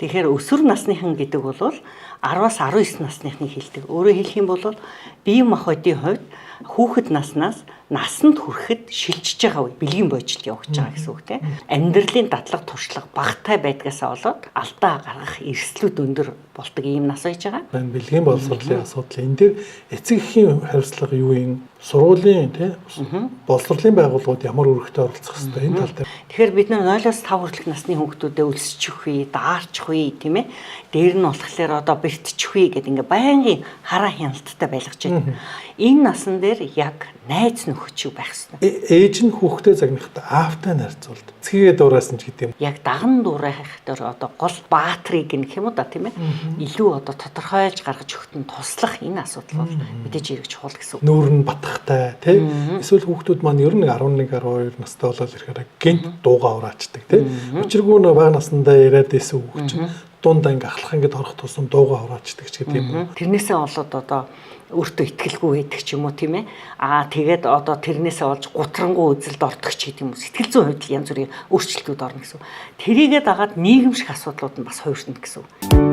Тэгэхээр өсвөр насныхан гэдэг бол 10-аас 19 насныхныг хэлдэг. Өөрөөр хэлэх юм бол бие махбодын хувьд хүүхэд наснаас насанд хүрэхэд шилжиж байгаа үе бэлгийн бойжилт явагдаж байгаа гэсэн үг тийм. Амьдралын дадлага туршлага багатай байдгаасаа болоод алдаа гаргах эрсдлүүд өндөр болдог ийм нас байж байгаа. Энэ бэлгийн боловсролын асуудал энэ дээр эцэг эхийн хариуцлага юу юм? Сургуулийн тий боловсролын байгууллагууд ямар үүрэгтэй оролцох хэвтэй энэ тал дээр. Тэгэхээр бид нар 0-оос 5 хүртэлх насны хүүхдүүдэд өлсчих үе, даарчих үе тийм ээ. Дээр нь болохоор одоо бэртчих үе гэдэг ингээ байнгын хараа хяналттай байлгаж байна. Энэ насан дээр яг найз нөхөд шиг байх хэрэгтэй. Ээж нь хүүхдээ загнахдаа аавтай нарцуулд. Цэгээ дуурайсан ч гэдэг юм. Яг даган дуурайх дээр одоо гол баатрыг гэх юм уу да тийм ээ. Илүү одоо тодорхойлж гаргаж өгөхөд нь туслах энэ асуудал бол мэдээж хэрэг чухал гэсэн үг. Нүүр нь батхтай тий. Эсвэл хүүхдүүд маань ер нь 11 12 настай болоод ирэхээр гинт дуугаа ураачдаг тий. Учиргүй нөө бага насндаа яриад байсан хүүхд чинь дунд анги ахлах ангид орох тусам дуугаа хураачдаг ч гэдэг юм уу. Тэрнээсээ болоод одоо өөртөө итгэлгүй байдаг ч юм уу тийм ээ. Аа тэгээд одоо тэрнээсээ болж гутрангуй үзэлд ордог ч гэдэг юм уу. Сэтгэл зүйн хувьд янз бүрийн өөрчлөлтүүд орно гэсэн. Тэрийгээ дагаад нийгэмших асуудлууд нь бас хувирна гэсэн.